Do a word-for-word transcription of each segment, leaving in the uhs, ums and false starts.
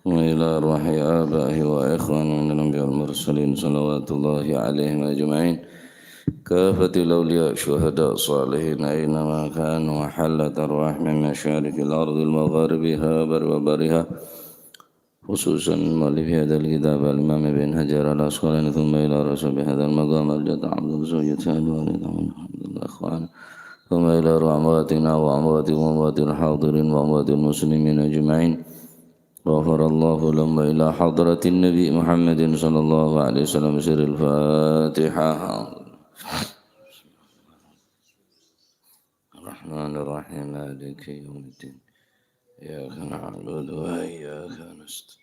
وإلى أرواح آبائه وإخوانه من الأنبياء والمرسلين صلوات الله عليهم أجمعين. كافة الأولياء شهداء صالحين أينما كانوا، وحلت أرواح من مشارق الأرض ومغاربها وبرها وبحرها، خصوصا مؤلف هذا الكتاب الإمام ابن حجر العسقلاني، ثم إلى رسول هذا المقام الجد عبد الزوجة الوالد عبد الله أخوان، ثم إلى أرواح أمواتنا وأمواتكم وأموات الحاضرين وأموات المسلمين أجمعين. غفر الله لهم وإلى حضرة النبي محمد صلى الله عليه وسلم. سر الفاتحة. الرحمن الرحيم. مالك يوم الدين. إياك نعبد وإياك نستعين.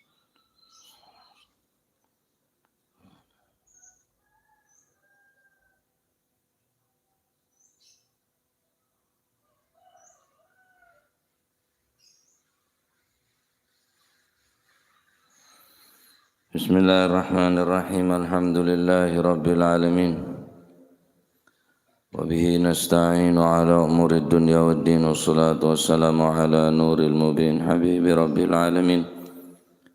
بسم الله الرحمن الرحيم. الحمد لله رب العالمين. وبه نستعين على أمور الدنيا والدين، والصلاة والسلام على نور المبين حبيب رب العالمين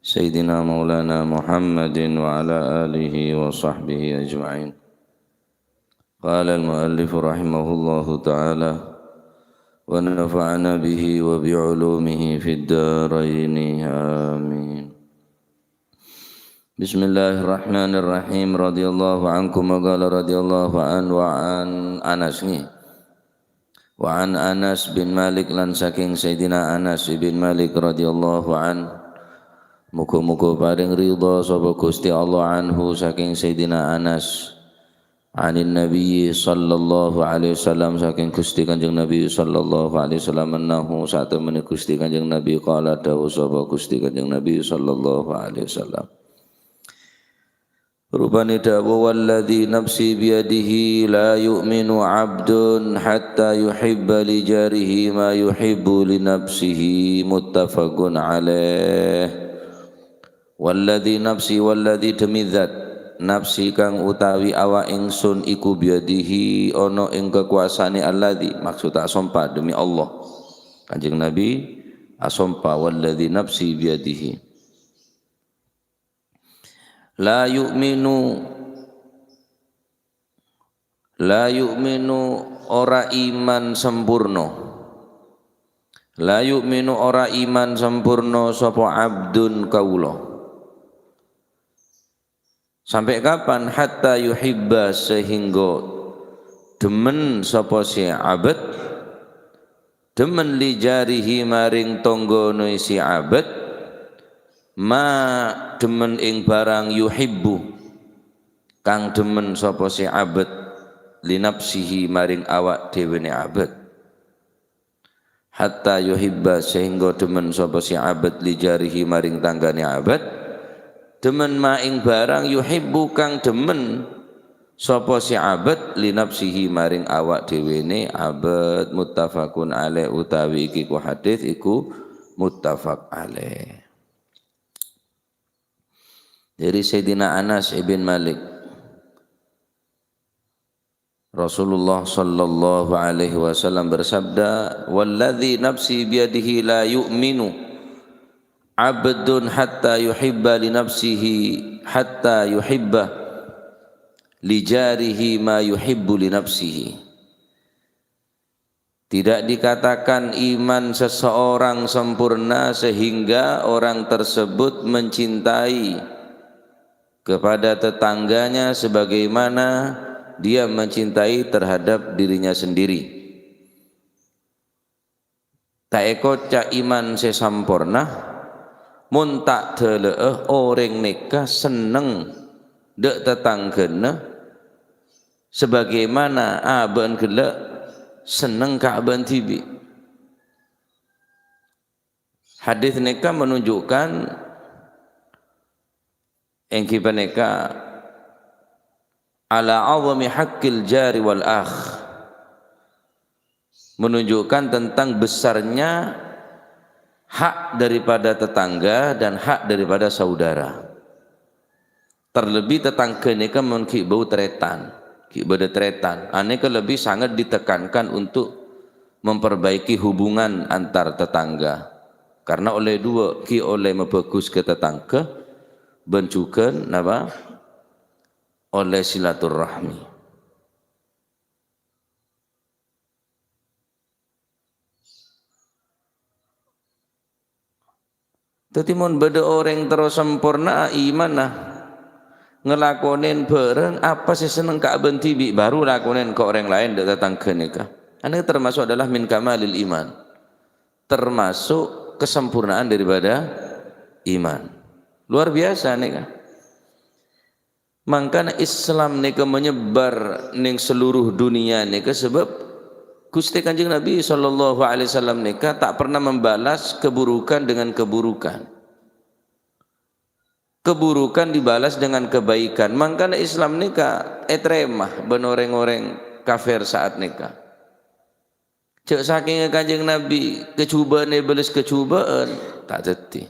سيدنا مولانا محمد وعلى آله وصحبه أجمعين. قال المؤلف رحمه الله تعالى، ونفعنا به وبعلومه في الدارين، آمين. بسم الله الرحمن الرحيم. رضي الله عنكم، وقال رضي الله عنه، وعن أنس، nggih. Wa an Anas bin Malik, lan saking Sayyidina Anas ibn Malik radhiyallahu an. Muga-muga paring ridha sapa Gusti Allah anhu saking Sayyidina Anas. Anin Nabi sallallahu alaihi wasallam, saking Gusti Kanjeng Nabi sallallahu alaihi wasallam, annahu, satemene Gusti Kanjeng Nabi, qala, dawuh sapa Gusti Kanjeng Nabi sallallahu alaihi wasallam. Rupane dawuh, "Walladzi nafsi biyadihi la yu'minu 'abdun hatta yuhibba li jarihi ma yuhibbu li nafsihi," muttafaqun alaih. Walladzi nafsi, walladzi, demi zat, nafsi kang utawi awak ingsun iku biyadihi ana ing kakuwasaane alladzi, maksud asompa demi Allah. Kanjeng Nabi asompa, "Walladzi nafsi biyadihi." La yu'minu, la yu'minu, ora iman sempurna. La yu'minu, ora iman sempurna sapa abdun, kaula. Sampai kapan? Hatta yuhibba, sehingga demen sapa se abd, demen li jarihi, maring tonggone si abd, ma, demen ing barang, yuhibbu, kang demen sapa se abd, li nafsihi, maring awak dhewene abd. Hatta yuhibba, sehingga demen sapa si abd, li jarihi, maring tanggane abd, demen ma, ing barang, yuhibbu, kang demen sapa si abd, li nafsihi, maring awak dhewene abd. Muttafaqun alaih, utawi iki ku hadis iku muttafaq alaih. Dari Sayyidina Anas ibn Malik, Rasulullah sallallahu alaihi wasallam bersabda, "Walladzi nafsi biyadihi la yu'minu 'abdun hatta yuhibba li nafsihi, hatta yuhibba li jarihi ma yuhibbu li nafsihi." Tidak dikatakan iman seseorang sempurna sehingga orang tersebut mencintai kepada tetangganya sebagaimana dia mencintai terhadap dirinya sendiri. Ta' ekoca' iman se samporna, mon ta' dala'a oreng neka senneng dha' tatanggana sebagaimana aba'an gella' senneng ka aba'an dibi'. Hadis neka menunjukkan enggi paneka ala 'azami haqqil jari wal akh, menunjukkan tentang besarnya hak daripada tetangga dan hak daripada saudara. Terlebih tetangga neka mon ghi' bau taretan, ghi' bâdâ taretan, aneka lebih sangat ditekankan untuk memperbaiki hubungan antar tetangga. Karna ollè duwâ', ghi' ollè mabhâghus ka tatangghâ, bân jhughân, napa? Ollè silaturrahmi. Dhâddhi, mon bâdâ orèng terro samporna'a imanna, ngalakonè bhârâng apa sè senneng ka abâ' dhibi', baru lakonè ka orèng laèn, dâ' tatangghâ nèka. Anèka termasuk adalah min kamalil iman. Termasuk kesempurnaan daripada iman. Luar biasa nèka. Mangkana Islam nèka menyebar neng seluruh dunia nèka sebab Ghustè Kanjeng Nabi sallallahu alaihi wasallam nèka ta' pernah membalas keburukan dengan keburukan. Keburukan dibalas dengan kebaikan. Mangkana Islam nèka ètarèma bân orèng-orèng kafir saat nèka. Jhâ' sakèngnga Kanjeng Nabi kajhubâ'ân èbâles kajhubâ'ân, ta' dhâddhi.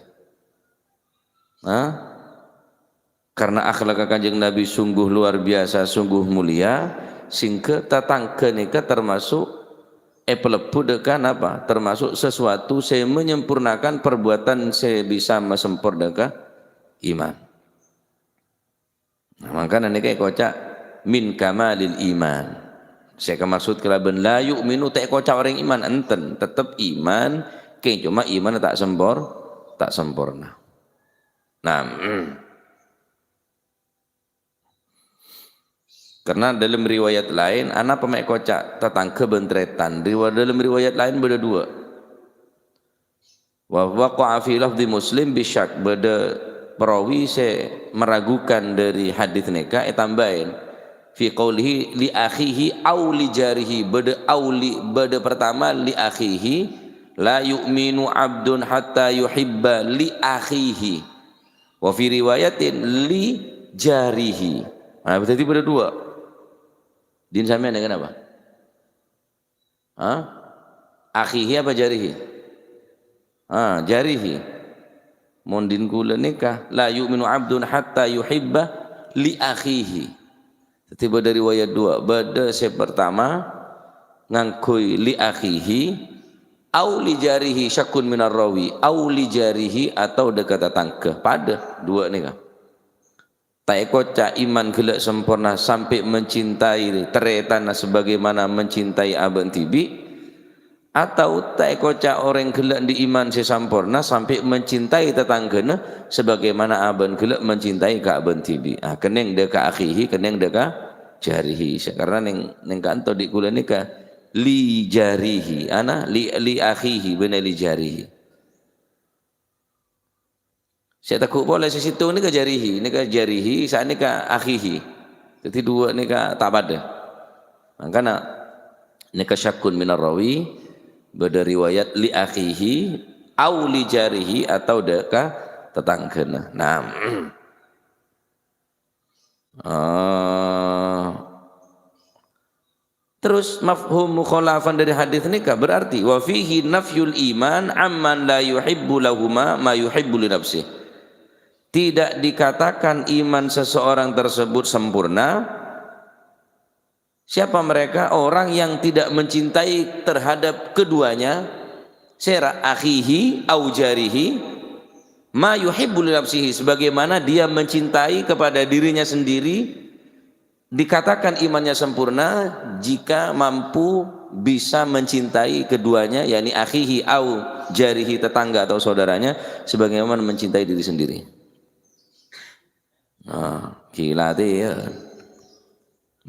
Hah? Karna akhlakka Kanjeng Nabi sungguh luar biasa, sungguh mulia, sehingga tatangghâ nèka termasuk èpalebbhu dâ' ka napa? Termasuk sesuatu sè menyempurnakan perbuatan sè bisa masempornakan iman. Nah, mangkana nèka èkoca' min kamalil iman. Sè èkamaksud kalabân la yu'minu ta' èkoca' orèng iman, enten, tettep iman, kèng coma iman ta' sempor-, ta' semporna. Nah, karna dalam riwayat laèn, anapa ma' èkoca' tatangghâ bân tarètan? Riwa-, dalam riwayat laèn bâdâ duwâ'. Wa waqa'a fi lafdzi Muslim bisyak, bâdâ perawi sè meragukan dâri hadits nèka ètambâi. Fi qaulihi li akhihi au li jarihi, bâdâ au li, bâdâ pertama li akhihi, la yu'minu abdun hatta yuhibba li akhihi. Wa fi riwayatin li jarihi. Nah, dhâddhi bâdâ duwâ'. Din sampèyan kenapa? Hah? Akhihi apa jarihi? Ah, jarihi. Mon din kulâ nèka, "La yu'minu abdun hatta yuhibba li akhihi." Dhâddhi bâdâ riwayat duwâ'. Bâdâ sè pertama ngangghuy li akhihi, au li jarihi, syakkun minar rawi, au li jarihi atau dâ' ka tatangghâ. Padâ duwâ' nèka. Ta' èkoca' iman ghellâ' samporna sampè' mencintai tarètanna sebagaimana mencintai abâ'na dhibi', atau ta' èkoca' orèng ghellâ' andi' iman sè samporna sampè' mencintai tatangghâna sebagaimana abâ'na ghellâ' mencintai ka abâ'na dhibi'. Ah, kennèng dâ' ka akhihi, kennèng dâ' ka jarihi. Karna nèng, nèng kanto dhi' kulâ nèka li jarihi, ana li, li akhihi, bânnè li jarihi. Sè tegghu' polè sè sèttong nèka jarihi, nèka jarihi, sa'nèka akhihi. Dhâddhi duwâ' nèka ta' padâ. Mangkana nèka syakkun minar rawi, bâdâ riwayat li akhihi, au li jarihi, atau dâ' ka tatangghâna. Nah. Ah. Terus mafhum mukhalafan dari hadis nèka berarti, "Wa fihi nafyul iman amman la yuhibbu lahuma ma yuhibbu li nafsih." Tidak dikatakan iman seseorang tersebut sempurna. Siapa mereka? Orang yang tidak mencintai terhadap keduanya, sèra akhihi au jarihi, ma yuhibbu li nafsihi, sebagaimana dia mencintai kepada dirinya sendiri, dikatakan imannya sempurna jika mampu bisa mencintai keduanya, yakni akhihi au jarihi, tetangga atau saudaranya, sebagaimana mencintai diri sendiri. Nah, gila tuh ya.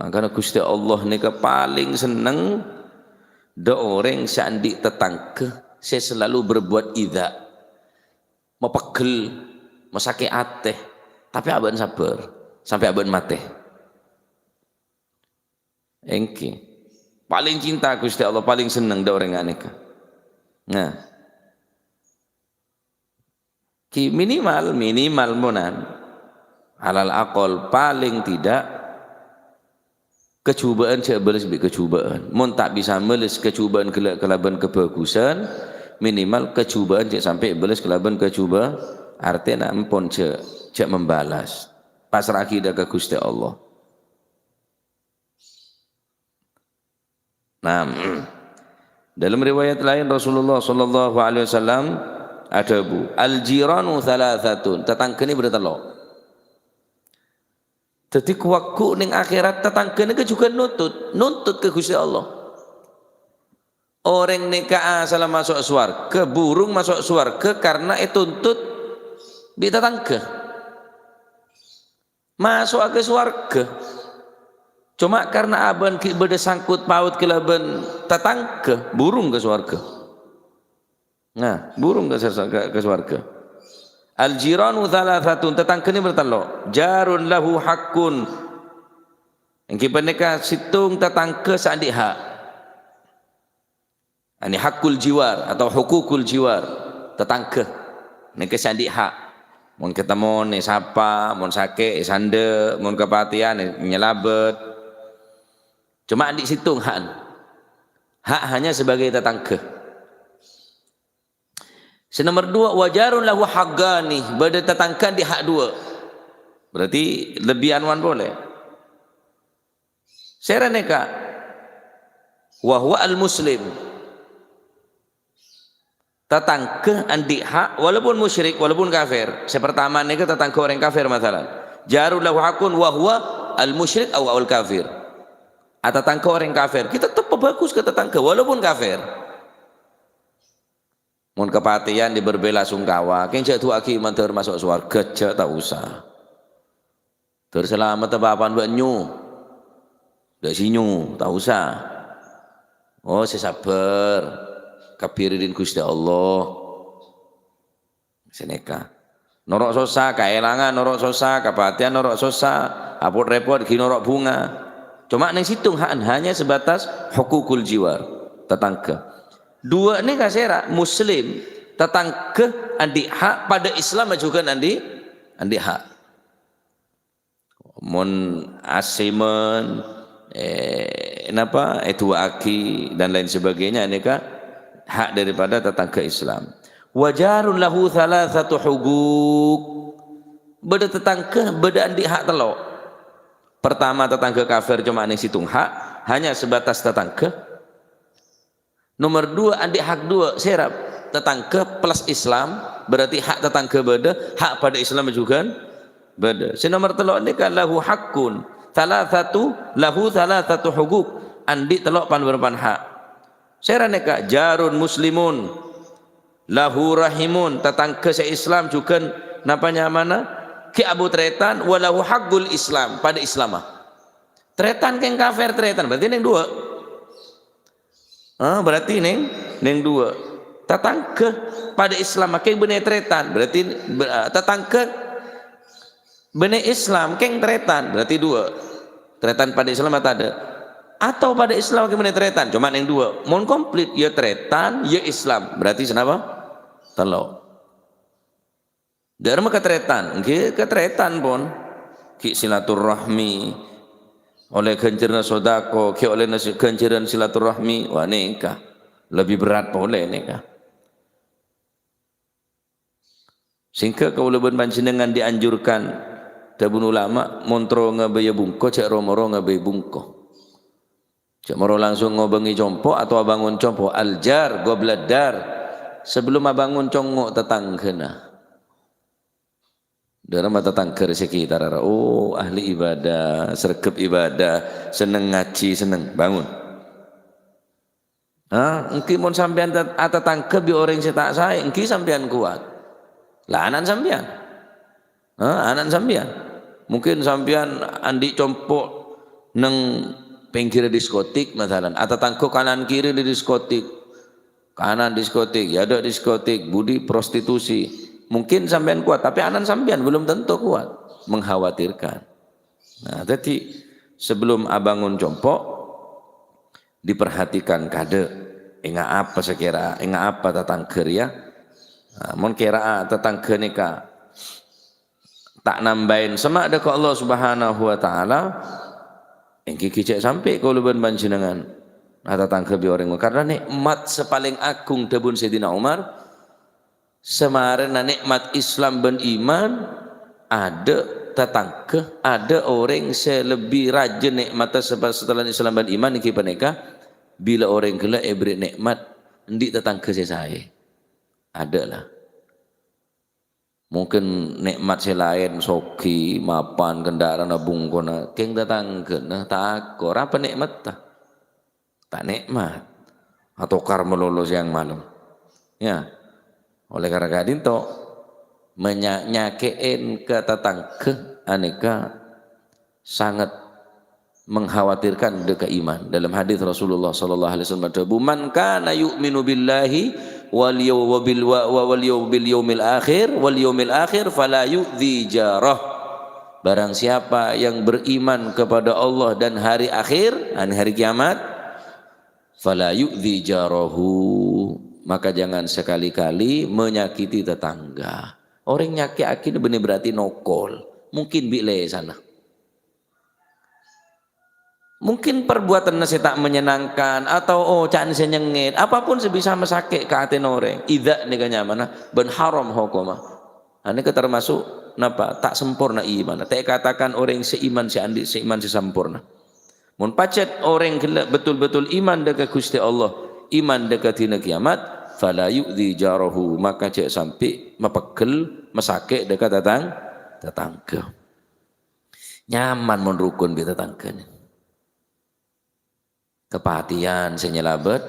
Makanya Gusti Allah nèka paling seneng dâ' orèng sè andi' tatangghâ sè selalu berbuat idza. Mapeggel, masakè' atè, tapè abâ'na sabbhâr, sampè' abâ'na matè. Èngghi. Paling cinta Gusti Allah, paling seneng dâ' orèng nganèka. Nah. Ki minimal, minimal monan. Alal aqal, paling tidak, kajhubâ'ân jhâ' bâles bi' kajhubâ'ân. Mon ta' bisa bâles kajhubâ'ân ghellâ' kalabân kabhâghusân, minimal kajhubâ'ân jhâ' sampè' bâles kalabân kajhubâ-, artèna empon jhâ', jhâ' membalas. Pasra'aghi dâ' ka Ghustè Allah. Nah, dalam riwayat laèn Rasulullah sallallahu alaihi wasallam adhâbu, "Al-jiranu tsalasatun," tatangghâ nè bâdâ tello'. Dhâddhi, kowaggu neng akhèrat, tatangghâ nèka jhughân nuntut, nuntut ka Ghustè Allah. Orèng nèka asalla maso' sowarghâ, burung maso' sowarghâ karna ètuntut bi' tatangghâ. Maso'a ka sowarghâ. Coma karna abâ'na ghi' bâdâ sangkot paut kalabân tatangghâ, burung ka sowarghâ. Nah, burung ka, ka, ka sowarghâ. "Al-jiranu tsalasatun," tatangghâ nè bâdâ tello'. "Jarun lahu haqqun." Èngghi panèka sèttong tatangghâ sè andi' ha'. Ini haqqul jiwar atau hukukul jiwar, tatangghâ. Nèka sè andi' ha'. Mon katemmo èsapa, mon sakè' èsandhâ', mon kapatèyan è-, nyalabât. Coma andi' sèttong ha'na. Hak hanya sebagai tatangghâ. Sè nomer duwâ', "Wa jarun lahu haqqani," bâdâ tatangghâ andi' ha' duwâ'. Berarti lebbi anuan polè. Sèra nèka, "Wa huwa al-muslim." Tatangghâ andi' ha', walaupun musyrik, walaupun kafir. Sè pertama nèka tatangghâ orèng kafir, masalan. "Jarun lahu haqqun wa huwa al-musyrik aw al-kafir." Ah, tatangghâ orèng kafir. Kita tetep bhâghus ka tatangghâ, walaupun kafir. Mon kapatèyan dibâr bela sungkawa, kèng jhâ' du'aaghi mandhâr maso' sowarghâ, jhâ' ta' osa. Dhâr salamet apa-apaan bâ'na nyo. Dâ' sinyo, ta' osa. Oh, sè sabbhâr. Kabbhi ridin Ghustè Allah. Sè nèka. Noro' sossa, kaèlangan noro' sossa, kapatèyan noro' sossa, apot-rèpot ghi' noro' bhunga. Coma neng sèttong ha'na, hanya sebatas hukukul jiwar, tatangghâ. Duwâ' nèka sèra, muslim, tatangghâ andi' ha', padâ Islam jhughân andi', andi' ha'. Mon asèmon, eh, napa, èdu'aaghi dan lain sebagainya, nèka hak daripada tatangghâ Islam. "Wa jarun lahu thalathatu huquq." Bâdâ tatangghâ, bâdâ andi' hak tello'. Pertama, tatangghâ kafir coma neng sèttong hak, hanya sebatas tatangghâ. Nomer duwâ', andi' hak duwâ', sèra tatangghâ plus Islam, berarti hak tatangghâ bâdâ, hak padâ Islam jhughân bâdâ. Sè nomer tello' nèka lahu haqqun, thalathatu, lahu thalathatu huquq, andi' tello' pan-bârâmpan hak. Sèra nèka jarun muslimun, lahu rahimun, tatangghâ sè Islam jhughân napa nyamana, ghi' abu tarètan, wa lahu haqqul Islam, padâ Islamma. Tarètan kèng kafir tarètan, berarti neng duwâ'. Ah, berarti neng, neng duwâ'. Tatangghâ padâ Islam, kèng bânnè tarètan. Berarti ber-, ah, tatangghâ bânnè Islam, kèng tarètan. Berarti duwâ'. Tarètan padâ Islam atau tadâ'? Atau padâ Islam kèng bânnè tarètan, coma neng duwâ'. Mon komplit, ya tarètan, ya Islam. Berarti sanapa? Tello'. Dâ'ramma katarètan, èngghi katarètan pon. Ghi' silaturrahmi, ollè ghânjhârânna sodako, ghi' ollèna si-, ghânjhârân silaturrahmi, wah, nèka lebbi berrâ' polè nèka. Sehingga kaulâ bân panjhennengngan dianjurkan, dhâbuna ulama, mon terro ngabâyâ bungko, jhâ' ro-moro ngabâyâ bungko. Jhâ' moro langsung ngobângè compo' atau abângon compo', al-jar qabla dar, sebelum abângon congngo' tatangghâna. Dâ'ramma tatangghâ rè sekitarra, oh, ahli ibadah, sregep ibadah, senneng ngajhi, senneng, bângon. Ha, èngghi mon sampèyan tat-, atatangghâ bi' orèng sè ta' saè, èngghi sampèyan kowat. Lah, ana'na sampèyan. Ha, ana'na sampèyan. Mungkin sampèyan andi' compo' neng pèngghirra diskotik, masalan. Atatangghâ kanan kiri di diskotik. Kanan diskotik, yâ dâ' diskotik, budi prostitusi. Mungkin sampèyan kowat, tapè ana'na sampèyan belum tentu kowat. Mengkhawatirkan. Nah, dhâddhi, sebelum abângon compo', diperhatikan kadâ', enga' apa sakèra, enga' apa tatangghâ rèya. Nah, mon kèra'a tatangghâ nèka ta' nambâi sèma' dâ' ka Allah Subhanahu wa Ta'ala, èngghi ghi' cè' sampè' kaulâ bân panjhennengngan atatangghâ bi' orèng. Karna nè'mat sè palèng agung, dhâbuna Sayyidina Umar, samarèna nè'mat Islam bân iman, adâ' tatangghâ, adâ' orèng sè lebbi rajâ nè'matta sapa-, setelan Islam bân iman èngghi panèka, bilâ orèng ghellâ' èberri' nè'mat, andi' tatangghâ sè saè. Adâ' la. Mungkin nè'mat sè laèn, soghi, mapan, kendaraanna bungkona, kèng tatangghâna tako', arapa nè'matta? Ta' nè'mat. Atokar malolo sèyang malem. Ya. Oleh karena ka'dinto, menya-, nyakè'è ka tatangghâ anèka sangat mengkhawatirkan dâ' ka iman. Dalam hadis Rasulullah sallallahu alaihi wasallam adhâbu, "Man kana yu'minu billahi wal yaw-, wa bil wa-, wa-, wal yaw-, bil yaumil akhir, wal yaumil akhir, fala yu'dzi jarah." Barang siapa yang beriman kepada Allah dan hari akhir, yakni hari kiamat, "Fala yu'dzi jarahu," maka jangan sekali-kali menyakiti tetangga. Orèng nyakè'aghi bânnè berarti nokol. Mungkin bi' lèsanna. Mungkin perbuatanna sè ta' menyenangkan atau oca'na sè nyengngèt, apapun sè bisa masakè' ka atèna orèng. Idza nèka nyamana bân haram hokomma. Anèka termasuk napa? Ta' samporna imanna. Ta' èkatakan orèng sè iman sè andi', sè iman sè samporna. Mon pajhât orèng ghellâ' betul-betul iman dâ' ka Ghustè Allah, iman dâ' ka dina kiamat, "Fala yu'dzi jarahu," maka jhâ' sampè' mapeggel, masakè' dâ' ka tatang-, tatangghâ. Nyaman mon rokon bi' tatangghâna. Kapatèyan sè nyalabât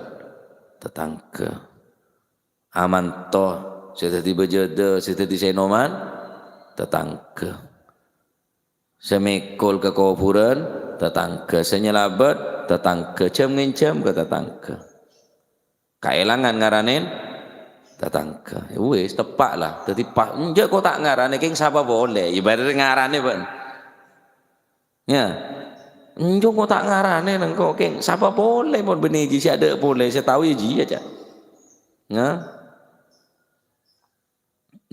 tatangghâ. Amanto sè dhâddhi bâjâdâ, sè dhâddhi sènoman tatangghâ. Sè mèkol ka kobhurân, tatangghâ. Sè nyalabât, tatangghâ. Jhâm-ngènjhâm ka tatangghâ. Kaèlangan ngaranè tatangghâ. Ya wis, teppa' la. Dhâddhi pas, enjâ' ko' ta' ngaranè, kèng sapa polè? Ibarat ngaranè, bân. Ya. Enjâ' ko' ta' ngaranè, nèng ko', kèng sapa polè, mon bânnè jiyâ sè adâ' polè, sè tao ya jiyâ, ca'. Ya.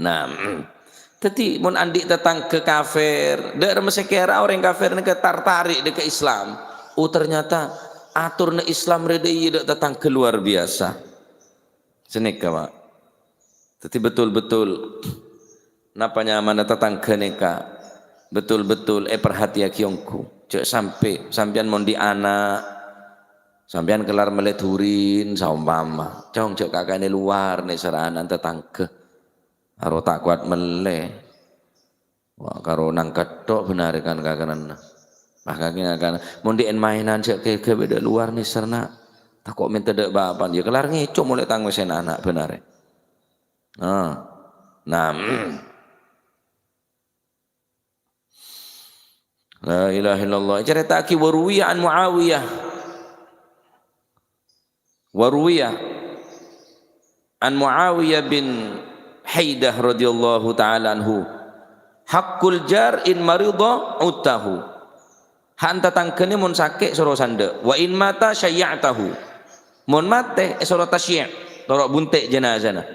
Nah, dhâddhi mon andi' tatangghâ kafir, dâ' remma sè kèra orèng kafir nèka tartarik dâ' ka Islam. Oh, ternyata atorna Islam rè dâ' iyâ dâ' tatangghâ luar biasa. Sanèka, Pak. Dhâddhi betul-betul napa nyamana tatangghâ nèka betul-betul èparhatèyaghi ongghu. Jhâ' sampè' sampèyan mon andi' ana', sampèyan kellar mellè durin, saompama. Cong, jhâ' kakaèna luar nèsèrra ana'na tatangghâ. Aro ta' kowat mellè. Wah, karo nangkèt tok bân arè kan-, kakananna. Pas kakè ngakan, "Mon dhi' en-maènan jhâ' ghâbây dâ' luar nèsèrra, tako' mènta dâ' bapa'na, ya kellar ngèco molè tang wèsèn ana' bân arè." Ah. Nah, mm. La ilaha illallah. Ècarèta'aghi, wa ruwiya an Muawiyah. Wa ruwiya an Muawiyah bin Haidah radhiyallahu ta'ala anhu, "Haqqul jar in marida udtahu." Ha'na tatangghâna mon sakè' soro sandhâ'. "Wa in mata syayya'tahu." Mon matè, èsoro tasyyi', toro' bunte' janazana.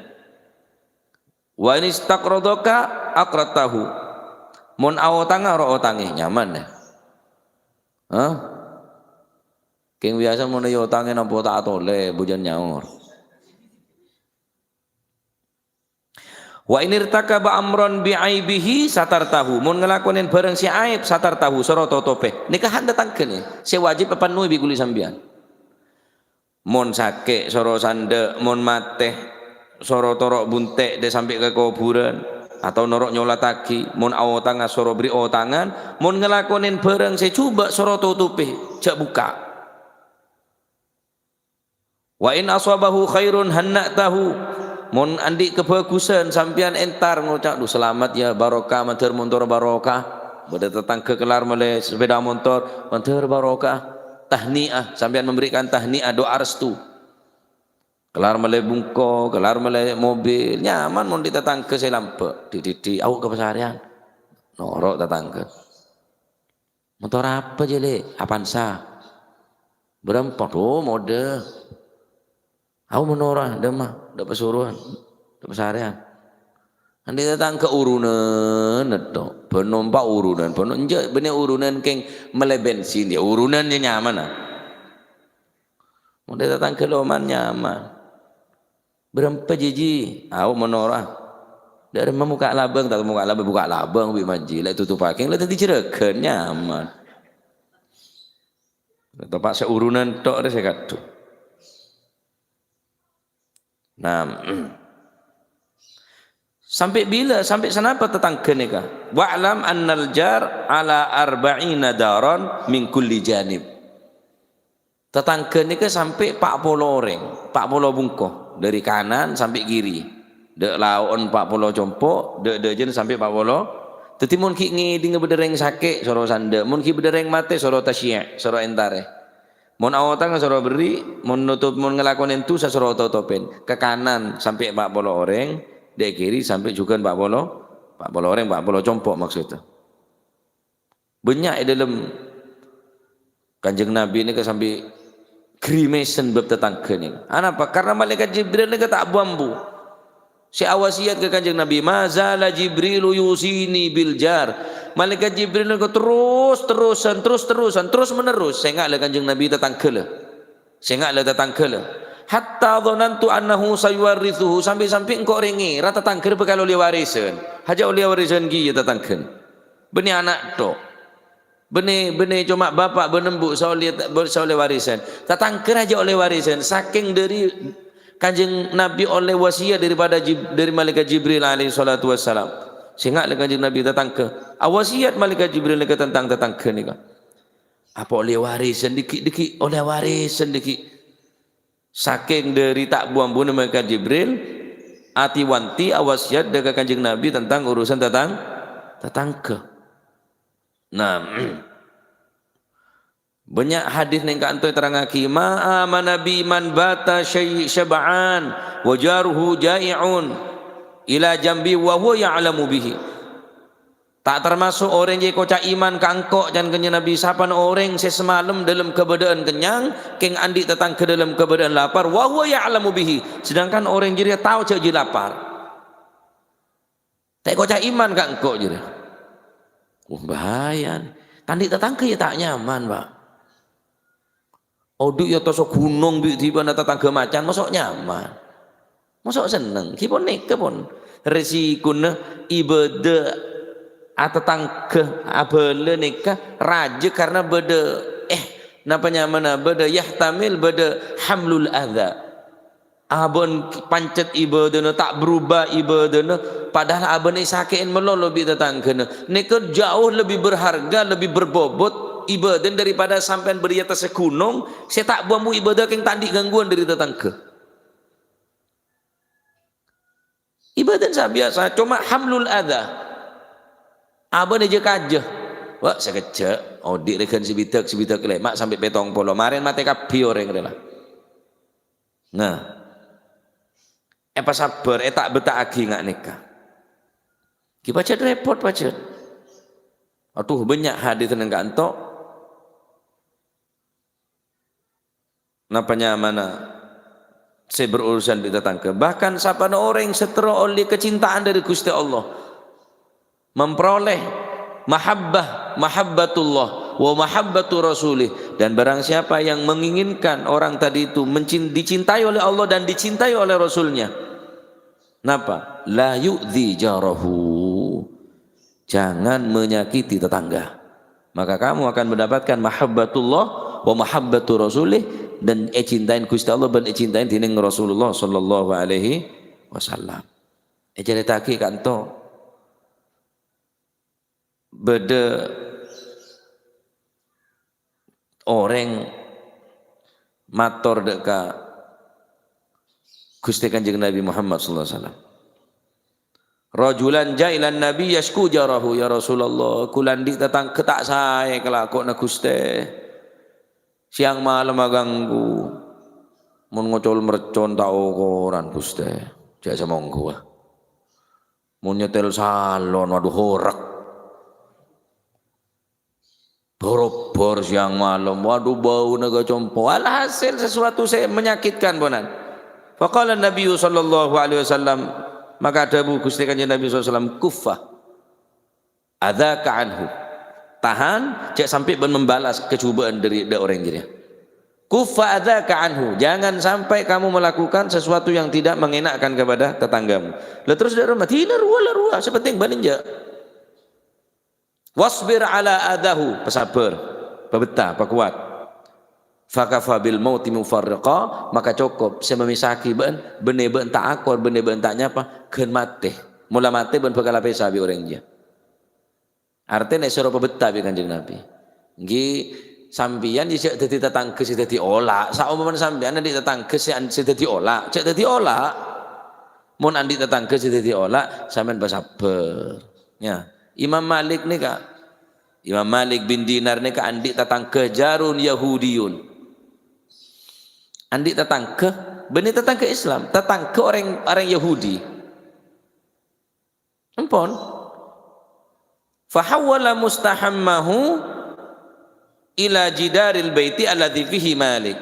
"Wa in istaqradaka aqradtahu." Mon aotanga, ro otangè, nyaman, ya. Hah? Kèng biyasa mon èotangè nampo ta' atolè, bujân nyaor. "Wa in irtakaba amran bi aibihi satartahu." Mon ngalakonè bhârâng sè aib, satartahu, soro totobhi. Nèka hak tatangghâna, sè wajib èpannowè bi' kulâ sampèyan. Mon sakè', soro sandhâ', mon matè, soro toro' bunte' dâ' sampè' ka kobhurân, atau noro' nyolattaghi, mon aotanga, soro bherri' otangan, mon ngalakonè bhârâng sè jhubâ', soro totobhi, jhâ' bukka'. "Wa in asabahu khairun hanna'tahu." Mon andi' kabhâghusân, sampèyan entar ngoca', "Duh, salamet ya, barokah, mandhâr montor barokah." Bâdâ tatangghâ kellar mellè sepeda montor, "Mandhâr barokah." Tahniah, sampèyan memberikan tahniah, doa restu. Kellar mellè bungko, kellar mellè mobil, nyaman mon dhi' tatangghâ sè lambâ'. Dhi', dhi', dhi', ayo' ka pasarèyan. Noro' tatangghâ. "Montor apa, Jè, Lè'?" "Avanza." "Bârâmpa?" "Dhu, modâ." "Ayo' monora, dâ' emma, dâ' pasorowan, dâ' pasarèyan." Andi' tatangghâ urunan, netto. Bân nompa' urunan, bân enjâ' bânnè urunan kèng mellè bensin, ya urunan ya nyaman, ah. Mon dhi' tatangghâ loman nyaman. "Bârâmpa, Jiji?" "Ayo' monora." "Dâ' remma mokka' labâng?" "Ta' mokka' labâng, bukka' labâng bi' Majji. Lè' totobhâghi, lè' dhâddhi jhurâghân, nyaman." Topa' sè urunan tok rè sè kadhu. Nah, Sampè' bilâ? Sampè' sanapa tatangghâ nèka? "Wa'lam annal jar ala arba'ina daran min kulli janib." Tatangghâ nèka sampè' pa' polo orèng, pa' polo bungko, dhâri kanan sampè' kiri. Dâ' lao'en pa' polo compo', dâ' dâjâna sampè' pa' polo. Dhâddhi mon ghi' ngèdingngâ bâdâ rèng sakè', soro sandhâ'. Mon ghi' bâdâ rèng matè, soro tasyiyya', soro èntarè. Mon aotangnga soro berri', mon notop-, mon ngalakonè dusa soro totopè. Ka kanan sampè' pa' polo orèng, dâ' kiri sampè' jhughân pa' polo, pa' polo orèng, pa' polo compo' maksodda. Bânnya' è dâlem Kanjeng Nabi nèka sampè' grimesen bab tatangghâ nèka. Anapa? Karna Malaèkat Jibril nèka ta' bu-ambu. Sè awasiyat ka Kanjeng Nabi, "Ma zala Jibrilu yusini bil jar." Malaèkat Jibril nèka terus-terusan, terus-terusan, terus-menerus. Sènga' la Kanjeng Nabi tatangghâ la. Sènga' la tatangghâ la. "Hatta dhonantu annahu sayuwarrithuhu." Sampè'-sampè' engko' rèng ngèra tatangghâ bhâkal ollè warisan. Hajâ ollè warisan kèya tatangghâna. Bânnè ana' tho'. Bânnè, bânnè coma bapa' bân embu' sè ollè, sè ollè warisan. Tatangghâ rajâ ollè warisan. Sakèng dhâri Kanjeng Nabi ollè wasiyat daripada Jib-, dhâri Malaèkat Jibril alaihi salatu wassalam. Sènga' la Kanjeng Nabi tatangghâ. Awasiyat Malaèkat Jibril nèka tentang tatangghâ nèka. Apa ollè warisan dhiggi'-dhiggi', ollè warisan dhiggi'. Sakèng dhâri ta' bu-ambuna Malaèkat Jibril, ati-wanti awasiyat dâ' ka Kanjeng Nabi tentang urusan tatang-, tatangghâ. Nah, bânnya' hadis nèng ka'anto èterrangngaghi, "Ma amana bi man bata syai-, syab'an wa jaruhu ja'i'un ila jambi wa huwa ya'lamu bihi." Ta' tamaso' orèng jâ' èkoca' iman ka engko', can Kanjeng Nabi, sapana orèng sè samalem dâlem kabâdâ'ân kennyang, kèng andi' tatangghâ dâlem kabâdâ'ân lapar, wa huwa ya'lamu bihi, sedangkan orèng jârèya tao jâ' jiyâ lapar. Ta' èkoca' iman ka engko' jârèya. Wah, bahaya. Kan andi' tatangghâ ya ta' nyaman, Pak. Odhi' ya toso ghunong bi' dhibâ'na tatangghâ macan, moso' nyaman? Moso' senneng? Ghi pon nèka pon. Resikona ibâdâ atatangghâ abâlâ nèka rajâ karna bâdâ, eh, napa nyamana? Bâdâ yahtamil, bâdâ hamlul adza. Abâ'na pancet ibâdâna, ta' berubah ibâdâna, padahal abâ'na èsakè'è malolo bi' tatangghâna. Nèka jauh lebih berharga, lebih berbobot ibâdâna daripada sampèyan bâdâ è attassa ghunong sè ta' bu-ambu ibâdâ kèng ta' andi' gangguan dâri tatangghâ. Ibâdâna sabiyasa, coma hamlul adza. Abâ'na jâ-kajâ. Wah, sakejjhâ', odhi' règhân sabidhâk, sabidhâk lèma' sampè' pètong polo. Marèn matè kabbhi orèng rèya la. Nah, èpasabbhâr, èta'-bèta'aghi nga' nèka. Ghi pajhât rèpot, pajhât. Adhu, bânnya' hadis nèng ka'anto. Napa nyamana sè berurusan bi' tatangghâ? Bahkan sapana orèng sè terro ollè kacintaan dâri Ghustè Allah. Memperoleh mahabbah, mahabbatullah, wa mahabbatu rasulih. Dan barang siapa yang menginginkan orang tadi itu mencin-, dicintai oleh Allah dan dicintai oleh Rasulnya. Napa? La yu'dzi jarahu. Jangan menyakiti tetangga. Maka kamu akan mendapatkan mahabbatullah wa mahabbatu rasulih, dan ècintain Ghustè Allah bân ècintain dhinèng Rasulullah sallallahu alaihi wasallam. Ècarèta'aghi ka'anto, bâdâ orèng mator dâ' ka Ghustè Kanjeng Nabi Muhammad sallallahu alaihi wasallam, "Rajulan ja'a ilan Nabi yashku jarahu, ya Rasulullah, kaulâ andi' tatangghâ ta' saè kalakowanna, Ghustè. Sèyang malem aganggu. Mon ngocol mercon ta' okoran, Ghustè. Jhâ' samonggu, ah." Mon nyetel salon, waduh, horek. Boro-boro sèyang malem, waduh, bâuna kacompo. Alhasil, sesuatu sè menyakitkan, ponan. Faqala Nabiyyu sallallahu alaihi wasallam, maka dhâbu Ghustè Kanjeng Nabi sallallahu alaihi wasallam, "Kuffa adzaka anhu." Tahan, jhâ' sampè' bâ'na membalas kajhubâ'ân dâri dâ' orèng jârèya. "Kuffa adzaka anhu." Jangan sampai kamu melakukan sesuatu yang tidak mengenakkan kepada tetanggamu. La terros dâ' remma, dina rowa la rowa, sè pentèng bâ'na enjâ'. "Wasbir ala adzahu," pasabbhâr, pabetta, pakowat. "Fakafa bil mauti mufarriqa," maka cokop sè mamisahaghi bâ'na, bânnè bâ'na ta' akor, bânnè bâ'na ta' nyapa, ghân matè. Mola matè bân bhâkal apèsa bi' orèng jâ. Artèna èsoro pabetta bi' Kanjeng Nabi. Èngghi, sampèyan jâ jhâ' dhâddhi tatangghâ sè dhâddhi ola'. Saompamana sampèyan andi' tatangghâ sè an-, sè dhâddhi ola', jhâ' dhâddhi ola'. Mon andi' tatangghâ sè dhâddhi ola', sampèyan pasabbhâr. Ya, Imam Malik nèka, Imam Malik bin Dinar nèka andi' tatangghâ jarun Yahudiyun. Andi' tatangghâ, bânnè tatangghâ Islam, tatangghâ orèng, orèng Yahudi. Ampon. Fahawwala mustahammahu ila jidaril baiti alladzi fihi Malik.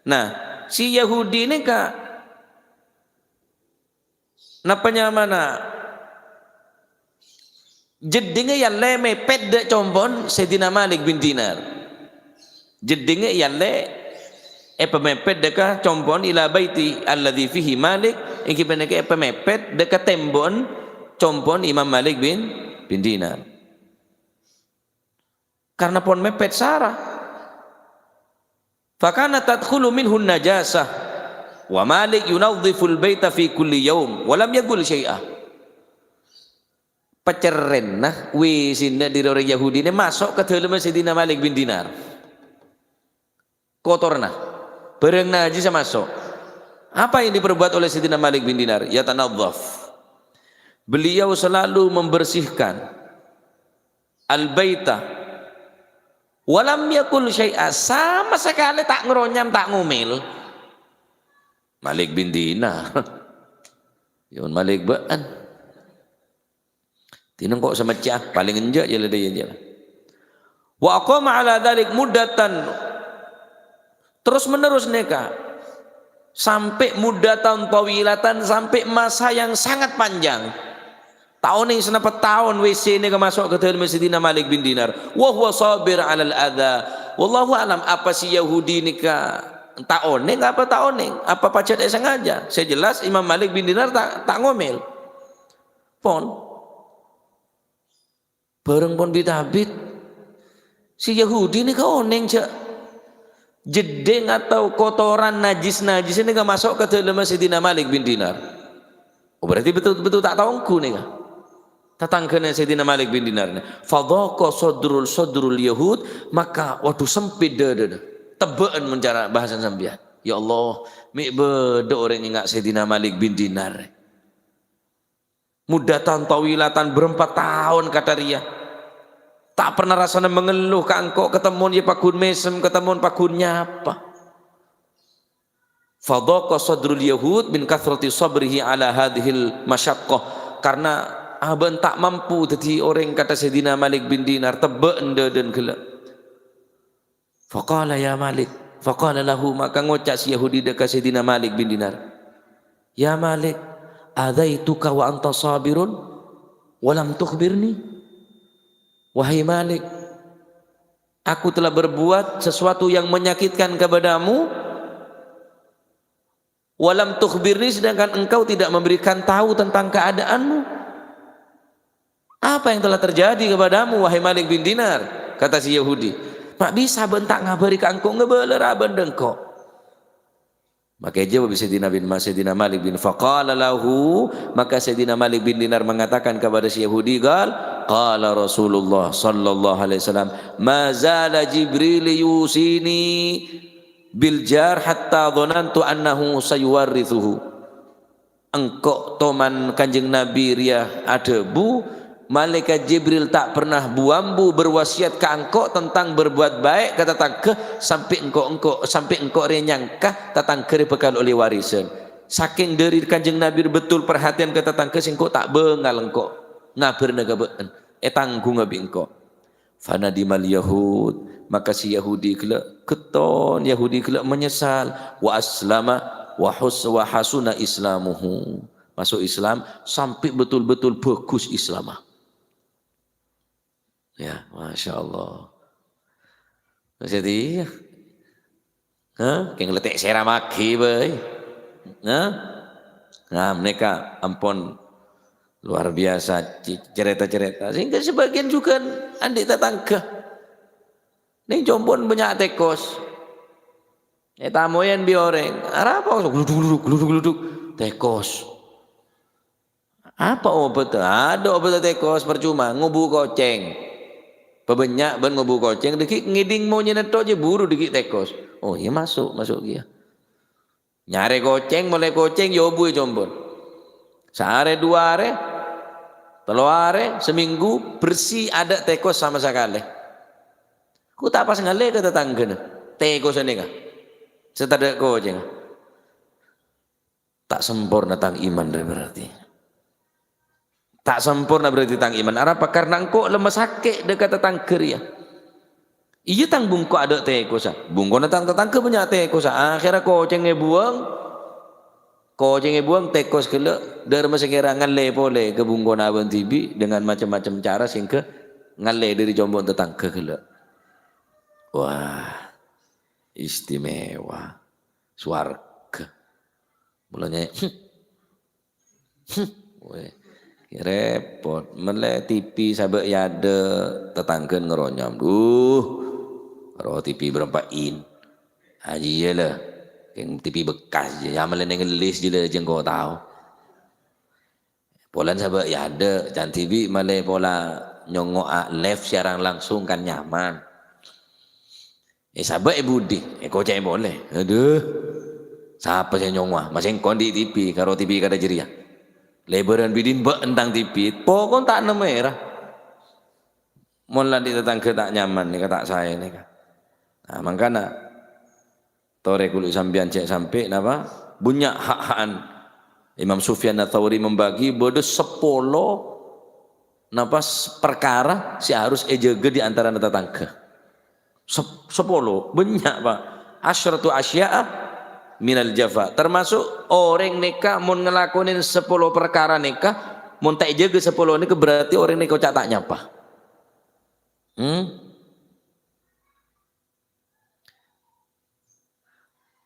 Nah, si Yahudi nèka napa nyamana? Jeddhingnga èyallè mèpèt dâ' compo'en Sayyidina Malik bin Dinar. Jeddhingnga èyallè èpamèpèt dâ' ka compo'en ila baiti alladzi fihi Malik, èngghi panèka èpamèpèt dâ' ka tèmbo'en compo'en Imam Malik bin, bin Dinar. Karna pon mèpèt sara. Fakana tadkhulu minhun najasah. Wa Malik yunadhiful baita fi kulli yaum. Wa lam yaqul syai'a. Pacerrènna, wèsènna dhâri orèng Yahudi nè maso' ka dâlemma Sayyidina Malik bin Dinar. Kotorna. Bârâng najis sè maso'. Apa yang diperbuat oleh Sayyidina Malik bin Dinar? Yatanadhaf. Beliau selalu membersihkan al-baita. Walam yakul syai'a, sama sekali ta' ngaronyam, ta' ngomèl. Malik bin Dinar. Yâ mon Malik bâ'ân. Dinèng ko' samècca, palèng enjâ' jâ la dâ' iyâ jâ la. Wa aqama ala dzalik muddatan, terus-menerus nèka, sampè' muddatan thawilatan, sampè' masa yang sangat panjang. Ta' onèng sanapa taon W C nèka maso' ka dâlemma Sayyidina Malik bin Dinar. Wa huwa sabir alal adza. Wallahu a'lam, apa si Yahudi nèka ta' onèng apa ta' onèng? Apa pajhât èsengaja? Sè jelas Imam Malik bin Dinar ta', ta' ngomèl. Pon. Bârâng pon bit-abit. Si Yahudi nèka onèng jâ' jeddhing atau kotoran najis-najis nèka maso' ka dâlemma Sayyidina Malik bin Dinar. Oh, berarti betul-betul ta' tao ongghu nèka. Tatangghâna Sayyidina Malik bin Dinar nè. Fadhaqa sadrul, sadrul Yahud, maka, waduh, sempit dâdâna. Tebbhâ'ân mon cara bhâsana sampèyan. Ya Allah, mè' bâdâ orèng enga' Sayyidina Malik bin Dinar. Muddatan thawilatan, bârâmpa taon kantha rèya. Ta' pernah rassana mangello ka engko', katemmon yâ paggun mèsem, katemmon paggun nyapa. Fadhaqa sadrul Yahud min kathrati sabrihi ala hadhil masyaqqah. Karna abâ'na ta' mampu dhâddhi orèng kantha Sayyidina Malik bin Dinar, tebbhâ'ân dâdâna ghellâ'. Faqala, "Ya Malik." Faqala lahu, maka ngoca' si Yahudi dâ' ka Sayyidina Malik bin Dinar, "Ya Malik, adzaituka wa anta sabirun wa lam tukhbirni?" Wahai Malik, aku telah berbuat sesuatu yang menyakitkan kepadamu, "Wa lam tukhbirni," sedangkan engkau tidak memberikan tahu tentang keadaanmu. "Apa yang telah terjadi kepadamu, wahai Malik bin Dinar?" kata si Yahudi. "Ma' bisa bâ'na ta' ngabâri ka engko', ngabâlâ ra bân dâ' engko'?" Maka èjâwâb Sayyidina bin Ma-, Sayyidina Malik bin, faqala lahu, maka Sayyidina Malik bin Dinar mengatakan kepada si Yahudi, qal, "Qala Rasulullah sallallahu alaihi wasallam, ma zala Jibril yusini bil jar hatta dhanantu annahu sayuwarrithuhu." Engko' toman Kanjeng Nabi rèya adhâbu, Malaikat Jibril ta' pernah bu-ambu berwasiat ka engko' tentang berbuat baik ka tatangghâ, sampè' engko', engko', sampè' engko' rèya nyangka tatangghâ rèya bhâkal ollè warisan. Sakèng dhâri Kanjeng Nabi betul perhatian ka tatangghâ, sèngko' ta' bângal engko' ngabârâna ka bâ'na, ètangghungnga bi' engko'. Fanadimal Yahud, maka si Yahudi ghellâ' ghetton, Yahudi ghellâ' menyesal, wa aslama, wa hus-, wa hasuna islamuhu. Maso' Islam, sampè' betul-betul bhâghus Islamma. Ya, Masya Allah. Jadi, ha? Kèng lètè' sèra maghi, bâi. Ha? Nah, mènèka ampon luar biasa c-, carèta-carèta. Sehingga sebagian juga andi' tatangghâ. Nèng compo'na bânnya' tèkos. Ètamoyan bi' orèng. Arapa? Gluduk, gluduk, gluduk, gluduk. Tèkos. Apa obâdhâ? Adâ' obâdhâ tèkos, parcoma, ngobu kocèng. Pabânnya' bân ngobu kocèng, dâgghi' ngèdhing monyèna tok jhâ' buru dâgghi' tèkos. Oh, iyâ, maso', maso' kèya. Nyarè kocèng, molaè kocèng, yâ obu è compo'na. Saarè, du arè, tello arè, samènggu, bersih, adâ' tèkos sama sakalè. Ko' ta' pas ngallè ka tatangghâna. Tèkossa nèka. Sè tadâ' kocèngnga. Ta' samporna tang iman, rè, berarti. Ta' samporna berarti tang iman. Arapa? Karna engko' lemma sakè' dâ' ka tatangghâ rèya. Iyâ, tang bungko adâ' tèkossa. Bungkona tang tatangghâ bânnya' tèkossa. Akhèrra kocèng èbuwâng. Kocèng èbuwâng, tèkos ghellâ'. Dârâmma sè ngèra ngallè polè ka bungkona abâ' dhibi' dengan macem-macem cara sehingga ngallè dâri compo'na tatangghâ ghellâ'. Wah, istimewa. Sowarghâ. Mulanya, weh, rèpot. Mellè T V sabâ' è adâ', tatangghâna ngaronyam. Duh, ro T V bârâmpa in. Ah, iyâ la. Kèng T V bekas jâ, yâ mellè nèng list jâ la jâ engko' tao. Polana sabâ' è adâ', can dhibi' malè pola nyongngo'a live siaran langsung kan nyaman. Eh, sabâ' è budi, èkocè'è polè. Adhu, sapa sè nyongngo'a? Masèng kondi' T V, karo T V kadhâ' jârèya. Lèbârân bidin bâ' entang T V, pokon ta' nemmo èra. Mon la andi' tatangghâ ta' nyaman nèka, ta' saè nèka. Nah, mangkana torè kaulâ sampèyan cè' sampè' napa? Bânnya' ha'-ha'an. Imam Sufyan Ats-Tsauri membagi bâdâ sapolo napa s-, parkara sè harus èjâgâ di antarana tatangghâ. Sep-, sapolo, bânnya', Pak. Asyratu asya'a minal jafa. Termasuk orèng nèka mon ngalakonè sapolo parkara nèka, mon ta' èjâgâ sapolo nèka berarti orèng nèka oca' ta' nyapa. Hmm?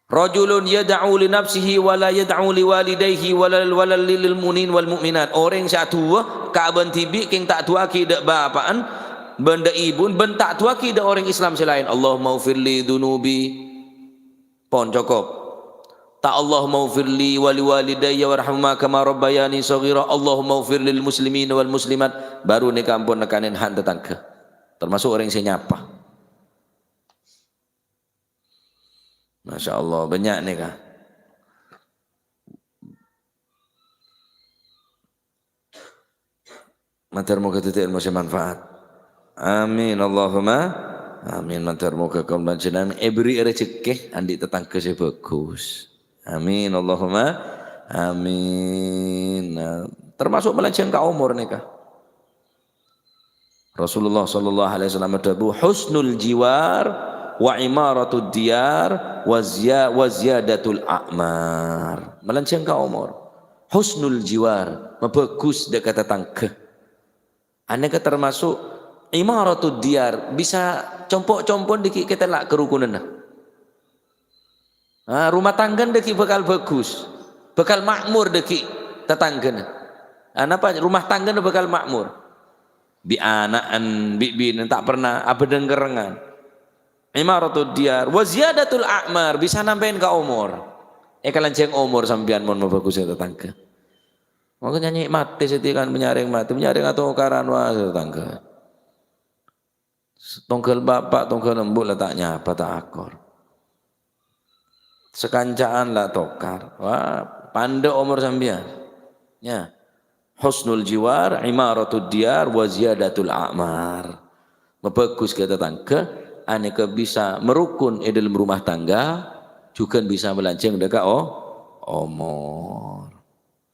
Rajulun yad'u li nafsihi wa la yad'u li walidayhi wa la, wa la lil mu'minin wal mu'minat. Orèng sè adu'a ka abâ'na dhibi' kèng ta' adu'aaghi dâ' bapa'na bân dâ' ibuna bân ta' adu'aaghi dâ' orèng Islam sè laèn. "Allahummaghfir li dzunubi." Pon, cokop. Ta' "Allahummaghfir li wa li walidayya warhamhuma kama rabbayani shaghira. Allahummaghfir lil muslimina wal muslimat." Baru nèka ampon nèkanè ha' tatangghâ. Termasuk orèng sè nyapa. Masya Allah, bânnya' nèka. Mator moghâ dhâddhi èlmo sè manfaat. Amin, Allahumma amin. Mator moghâ kaulâ panjhennengngan èberri' rejhekkè andi' tatangghâ sè bhâghus. Amin, Allahumma amin. Nah, termasuk malanjhâng ka omor nèka. Rasulullah sallallahu alaihi wasallam adhâbu, "Husnul jiwar wa imaratud diyar wa ziya-, wa ziyadatul a'mar." Malanjhâng ka omor. Husnul jiwar, mabhâghus dâ' ka tatangghâ. Anèka termasuk imaratud diyar, bisa compo'-compo'na dâgghi' katella' karukunanna. Ah, rumah tangghâna dâgghi' bhâkal bhâghus, bhâkal makmur dâgghi' tatangghâna. Ah, napa rumah tangghâna bhâkal makmur? Bi' ana'na, bi' binèna ta' perna abhâdhâng kerrèngan. Imaratud diyar, wa ziyadatul a'mar, bisa nampèèn ka omor. Èkalanjhâng omor sampèyan mon mabhâghus dâ' ka tatangghâ. Mangkana nyè' matè satèya kan manyarèng matè, manyarèng atokaran, wah, tatangghâ. Tongghâl bapa', tongghâl embu' la ta' nyapa, ta' akor. Sakanca'an la tokar. Wah, pandâ' omor sampèyan. Ya. Husnul jiwar, imaratud diyar, wa ziyadatul a'mar. Mabhâghus ka tatangghâ, anèka bisa marukun è dâlem rumah tangga, jhughân bisa malanjhâng dâ' ka o-, omor.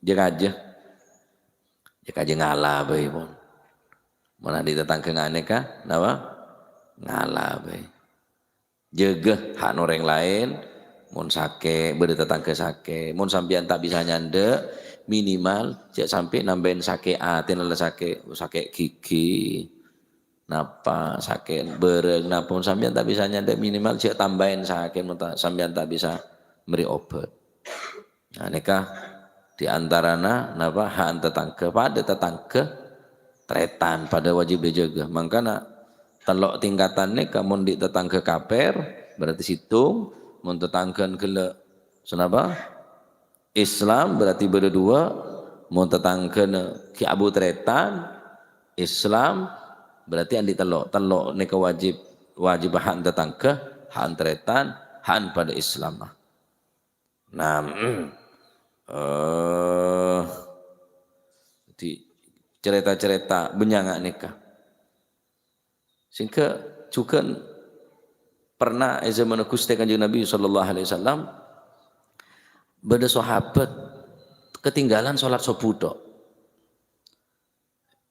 Jâ-kajâ. Jâ-kajâ ngala bhâi, pon. Mon andi' tatangghâ nganèka, napa? Ngala bhâi. Jâgâ ha'na orèng laèn, mon sakè', bâdâ tatangghâ sakè'. Mon sampèyan ta' bisa nyandhâ', minimal jhâ' sampè' nambâi sakè' atèna la sakè', sakè' ghighi, napa, sakè' bârâng, napa. Mon sampèyan ta' bisa nyandhâ', minimal jhâ' tambâi sakè', mon ta-, sampèyan ta' bisa mèrè obhât. Nah, nèka di antarana, napa, ha'na tatangghâ, padâ tatangghâ tarètan, padâ wajib èjâgâ. Mangkana tello' tingkatan nèka, mon andi' tatangghâ kapèr, berarti sèttong, mon tatangghâna ghellâ', sanapa? Islam, berarti bâdâ duwâ', Mon tatangghâna ghi' abu tarètan, Islam, berarti andi' tello'. Tello' nèka wajib, wajib hak tatangghâ, hak tarètan, hak padâ Islam. Nah, eh, jadi cerita-cerita bânnya' nga' nèka. Sehingga juga pernah è zaman Gusti Kanjeng Nabi sallallahu alaihi wasallam, bâdâ sahabat ketinggalan sholat subuh tok.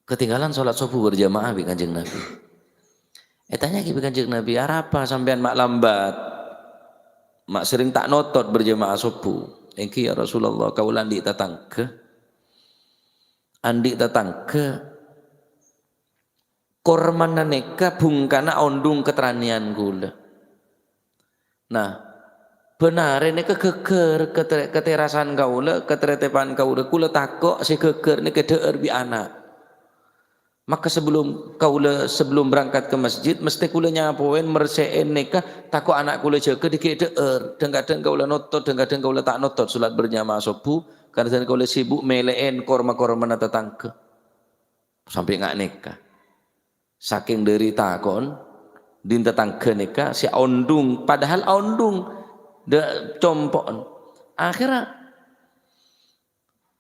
Ketinggalan sholat subuh berjamaah bi' Kanjeng Nabi. Ètanya'aghi bi' Kanjeng Nabi, "Arapa sampèyan ma' lambat? Ma' sering ta' notot berjamaah subuh?" "Èngghi, ya Rasulullah, kaulâ andi' tatangghâ. Andi' tatangghâ, kormana nèka bhungkana ondhung katarètan kaulâ. Nah, bân arè nèka ghâghâr kater-, katèrasan kaulâ, katarètepan kaulâ. Kaulâ tako' sè ghâghâr nèka èdhâ'âr bi' ana'. Maka sebelum kaulâ, sebelum berangkat ke masjid, mestè kaulâ nyapowèn, mersè'èn nèka, tako' ana' kaulâ jâgâ dhâggi' èdhâ'âr. Dhâng-kadhâng kaulâ notot, dhâng-kadhâng kaulâ ta' notot sholat berjamaah subuh, kadhâng kaulâ sibuk mèlè'èn korma-kormana tatangghâ." Sampè' nga' nèka. Sakèng dhâri tako'en, dhin tatangghâ nèka sè aondhung, padahal aondhung, dâ' compo'en. Akhèrra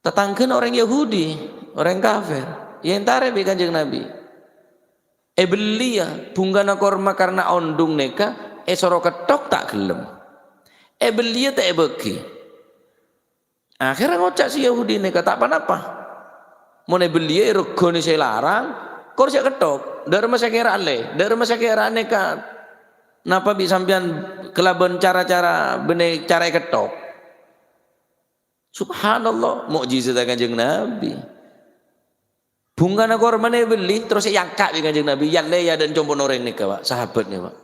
tatangghâna orèng Yahudi, orèng kafir, èentarè bi' Kanjeng Nabi. Èbelliyâ bhungkana korma karna aondhung nèka, èsoro ketthok ta' ghellem. Èbelliyâ ta' èbâghi. Akhèrra ngoca' sè Yahudi nèka, "Ta' pa-napa. Mon èbelliyâ èregghâni sè larang, kor sè ketthok. Dâ' remma sè kèra lè, dâ' remma sè kèra nèka. Napa bi' sampèyan kalabân cara-cara bânnè cara èketthok?" Subhanallah, mukjizat Kanjeng Nabi. Bhungkana kormana èbelli, terros èangka' bi' Kanjeng Nabi, èyallè è adâ'na compo'na orèng nèka, Pak, sahabat nèka, Pak.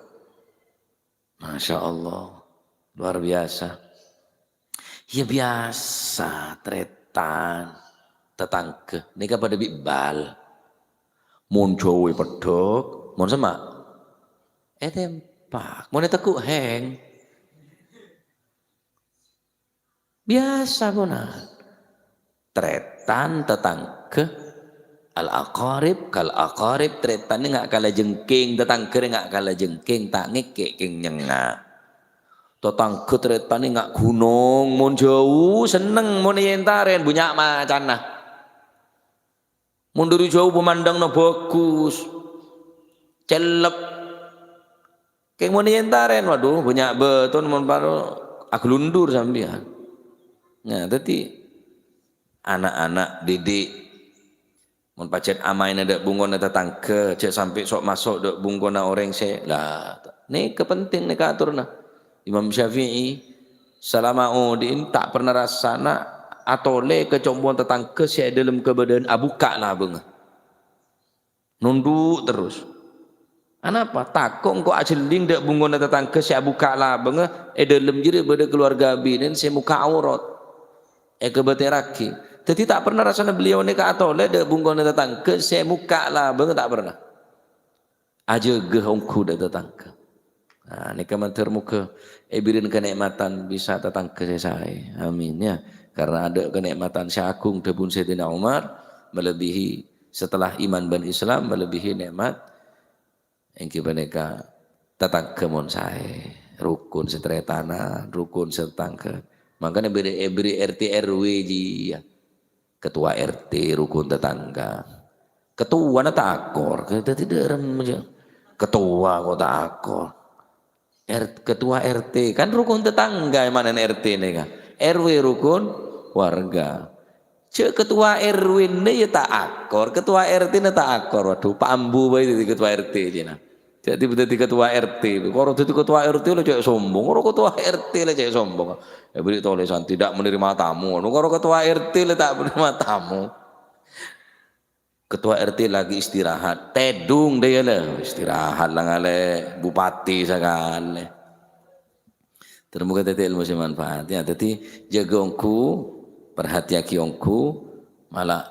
Masya Allah, luar biasa. Ya biasa, tarètan, tatangghâ. Nèka padâ bi' bal. Mon jhâu èpeddhâk, mon semma', ètempak. Mon ètegghu', hèng. Biasa, ponapan. Tarètan, tatangghâ, al-aqarib, kal-aqarib, tarètan rèya nga' kalajengking, tatangghâ rèya nga' kalajengking, ta' ngèkè' kèng nyengnga'. Tatangghâ tarètan rèya nga' ghunong, mon jhâu, senneng, mon èentarè, bânnya' macanna. Mon dâri jhâu pamandhânganna bhâghus, cellep. Kèng mon èentarè, waduh, bânnya' bâto, mon paro aglundur sampèyan. Nah, dhâddhi ana'-ana' didik, mon pajhât amaèna dâ' bungkona tatangghâ, jhâ' sampè' sok-maso' dâ' bungkona orèng sè, la, nèka penting nèka atorra. Imam Syafi'i, salama odi'in ta' pernah rassana atolè ka compo'na tatangghâ sè è dâlem kabâdâ'ân abukka' labângnga. Nondhu' terros. Anapa? Tako' engko' ajhelling dâ' bungkona tatangghâ sè abukka' labângnga, è dâlem jârèya bâdâ kalowarga abinèn sè mokka' aurat. Èkabâtèrraghi. Dhâddhi ta' pernah rassana beliau nèka atolè dâ' bungkona tatangghâ sè mokka' labângnga, ta' pernah. Ajâgâ ongghu dâ' tatangghâ. Nah, nèka mandhâr moghâ èbèrri'ân kanè'matan bisa tatangghâ sè saè. Amin, ya. Karena adâ' kanè'matan sè agung, dhâbuna Sayyidina Umar, melebihi setelah iman bân Islam, melebihi nè'mat èngghi panèka tatangghâ mon saè. Rukun sè tarètanan, rukun sè tatangghâ. Mangkana bèrri', èbèrri' R T R W jiyâ. Ketua R T rukun tetangga. Ketuana ta' akor, dhâddhi dârem aja. Ketua kok ta' akor. R-, ketua R T kan rukun tetangga, mana R T nèka. R W rukun warga. Jhâ' ketua R W-na ya ta' akor, ketua R T-na ta' akor. Waduh, pa'ambu bhâi dhâddhi ketua R T jiyâ. Dhâddhi, dhâddhi ketua R T. Karo dhâddhi ketua R T la cè' sombong. Karo ketua R T la cè' sombong. Èbèrri' tolèsan tidak menerima tamu. Anu karo ketua R T la ta' menerima tamu. Ketua R T lagi istirahat. Tèdung dâ' iyâ la. Istirahat la ngalè bupati sakalè. Termoga dhâddhi ilmu sè manfaat, ya. Dhâddhi, jâgâ ongghu, perhatiyaghi ongghu, mala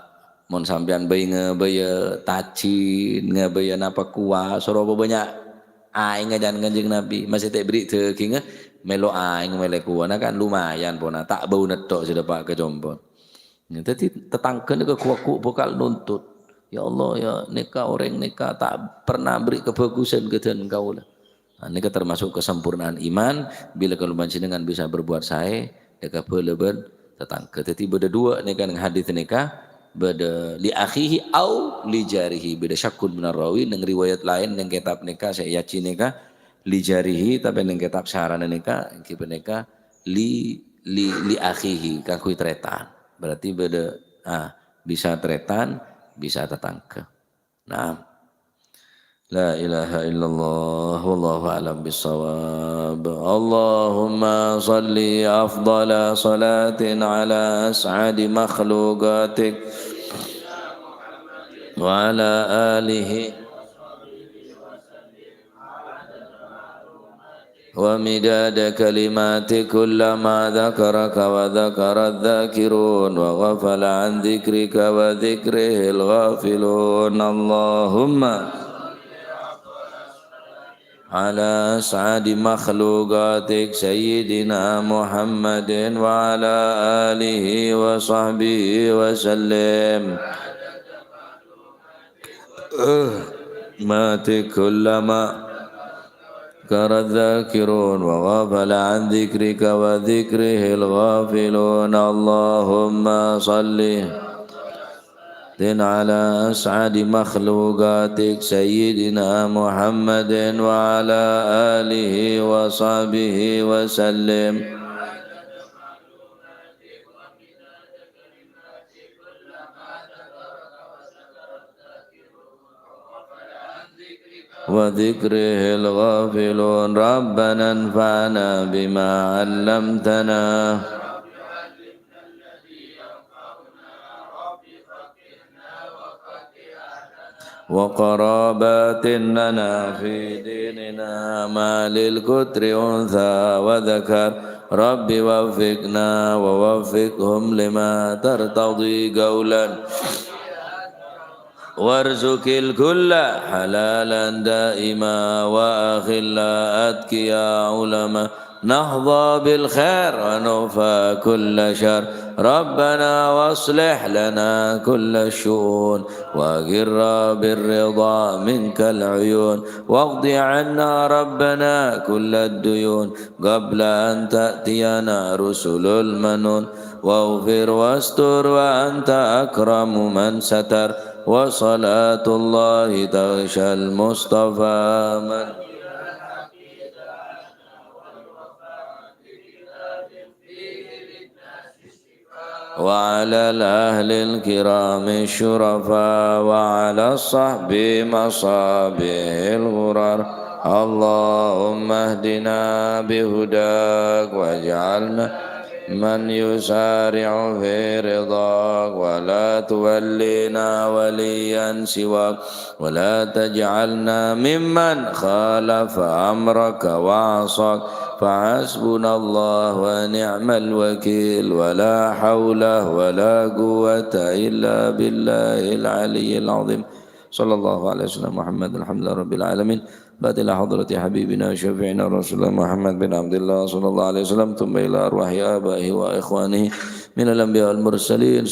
mon sampèyan bhâi ngabâyâ tajin, ngabâyâ napa kowa, soro bânnya' aèngnga jhân Kanjeng Nabi. Masè ta' èbèrri' dhâghingnga, mèlo aèng, mèlo kowana kan lumayan pona, ta' bâu nètthok sè dâpa' ka compo'na. Ya, dhâddhi tatangghâ nèka ghu-, ghu-, bhâkal nuntut, "Ya Allah, ya nèka orèng nèka ta' pernah beri kebagusan ka dân kaulâ." Nah, nèka termasuk kesempurnaan iman, bilâ kaulâ panjhennengan bisa berbuat saè, nèka bhâlâ bân tatangghâ. Dhâddhi bâdâ dua nèka neng hadits nèka, bâdâ li akhihi au li jarihi, bâdâ syakkun minar rawi, neng riwayat laèn neng kètab nèka, sè èyajhi nèka, li jarihi, tapè neng kètab sarana nèka, ènggi panèka li, li, li akhihi, kaangghuy tarètan. Berarti bâdâ, ah, bisa tarètan, bisa tatangghâ. Naam. La ilaha illallah, wallahu a'lam bissawab. Allahumma salli afdala salatin ala as'adi makhluqatik wa ala alihi ومداد كلماتك كلما ذكرك وذكر الذاكرون وغفل عن ذكرك وذكره الغافلون. اللهم على أسعد مخلوقاتك سيدنا محمد وعلى آله وصحبه وسلم. مات كلما ذكر الذاكرون وغفل عن ذكرك وذكره الغافلون. اللهم صل على أسعد مخلوقاتك سيدنا محمد وعلى آله وصحبه وسلم. وذكره الغافلون. ربنا انفعنا بما علمتنا وقرابات لنا في ديننا ما للكتر أنثى وذكر. رب وفقنا ووفقهم لما ترتضي قولا وارزق الكل حلالا دائما وأخلا أتقيا علما نحظى بالخير ونكفى كل شر. ربنا واصلح لنا كل الشؤون وأقر بالرضا منك العيون واقض عنا ربنا كل الديون قبل أن تأتينا رسل المنون واغفر واستر وأنت أكرم من ستر وصلاة الله تغشى المصطفى من وعلى الأهل الكرام الشرفاء وعلى الصحب مصابيح الغرر. اللهم اهدنا بهداك واجعلنا من يسارع في رضاك ولا تولنا وليا سواك ولا تجعلنا ممن خالف أمرك وعصاك فحسبنا الله ونعم الوكيل ولا حول ولا قوة إلا بالله العلي العظيم. صلى الله على سيدنا محمد. الحمد لله رب العالمين. فاتحة حضرة حبيبنا وشفيعنا رسول الله محمد بن عبد الله صلى الله عليه وسلم، ثم إلى أرواح آبائه وإخوانه من الأنبياء والمرسلين.